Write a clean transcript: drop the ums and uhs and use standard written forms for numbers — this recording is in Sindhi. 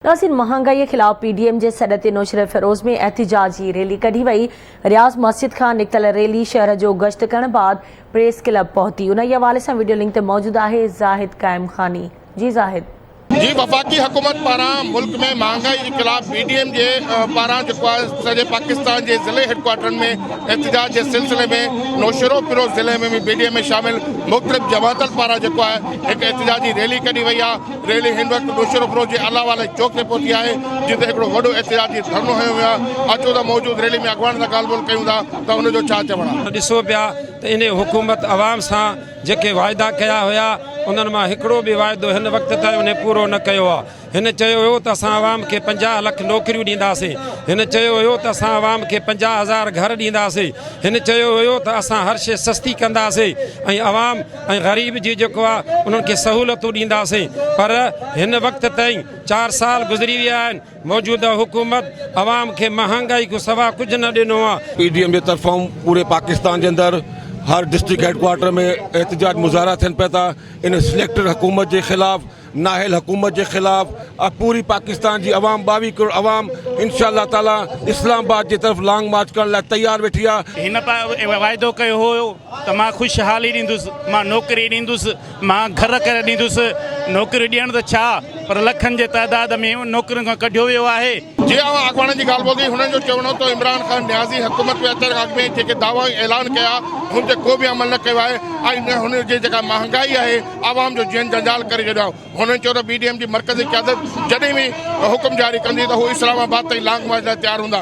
ناظرين مهانگائي خلاف پي ڊي ايم جي سڏ تي نوشهروفيروز ۾ احتجاجي ريلي ڪڍي وئي، رياض مسجد کان نڪتل ريلي شهر جو گشت ڪرڻ بعد پريس ڪلب پهتي، انهي حوالي سان وڊيو لنڪ تي موجود آهي زاهد قائم خاني، جي زاهد. جي وفاقي حڪومت پاران ملڪ ۾ مهانگائي جي خلاف پي ڊي ايم جي پاران جيڪو آهي سڄي پاڪستان جي ضلعي هيڊڪوارٽرن ۾ احتجاج جي سلسلي ۾ نوشهروفيروز ضلعي ۾ به پي ڊي ايم ۾ شامل مختلف جماعتن پاران جيڪو آهي هڪ احتجاجي ريلي ڪڍي وئي آهي. ريلي هن وقت نوشهروفيروز جي الله والي چوڪ تي پهتي آهي، جتي هڪڙو وڏو احتجاجي ڌرڻو هنيو ويو آهي. اچو ته موجود ريلي ۾ اڳواڻن سان ڳالهه ٻولهه ڪيون ٿا ته ان جو ڇا چوڻ آهي. ڏسو پيا ته انهي حڪومت عوام سان جيڪي واعدا ڪيا هيا انهن مان هڪڙو به واعدو هن وقت تائين انهي پورو نه ڪيو آهي. هن چيو هيو ته اسان عوام کي 50 لک نوڪريون ڏينداسين. هن چيو هيو ته اسان عوام کي 50 هزار گهر ڏينداسين. هن چيو هيو ته اسان هر شيء سستي ڪنداسين ۽ عوام ۽ غريب جي جيڪو آ انهن کي سهولتون ڏينداسين پر هن وقت تائين چار سال گذري ويا آهن موجوده حڪومت عوام کي مهانگائي کان سوا ڪجهه نه ڏنو آ. پي ڊي ايم جي طرفان پوري پاڪستان جي اندر هر ڊسٽرڪٽ هيڊ ڪوارٽر ۾ احتجاج مظاهرا ٿين پيا ٿا ان سليڪٽڊ حڪومت جي خلاف نااهل حڪومت جي خلاف پوري پاڪستان جي عوام 22 ڪروڙ عوام انشاء الله تعالي اسلام آباد جي طرف لانگ مارچ ڪرڻ لاء تيار ويٺي آ. هن واعدو ڪيو هو ته مان خوشحالي ڏيندس، مان نوڪري ڏيندس، مان گهر ڪري ڏيندس، نوڪريون ڏيڻ ته ڇا پر لکن جي تعداد ۾ نوڪرين کان ڪڍيو ويو آهي. جي اوهان اڳواڻن جي ڳالهه ٻڌي هنن جو چوڻ هو ته عمران خان نيازي حڪومت ۾ اچڻ کان اڳ ۾ جيڪي دعوائون ۽ اعلان ڪيا هن تي ڪو به عمل نه ڪيو آهي ۽ نه هن جي جيڪا مهانگائي آهي عوام جو جيئن جنجال ڪري ڇڏيو آهي. هنن چيو ته پي ڊي ايم جي مرڪزي قيادت جڏهن به حڪم جاري ڪندي ته هو اسلام آباد تائين لانگ مارچ لاء تيار هوندا.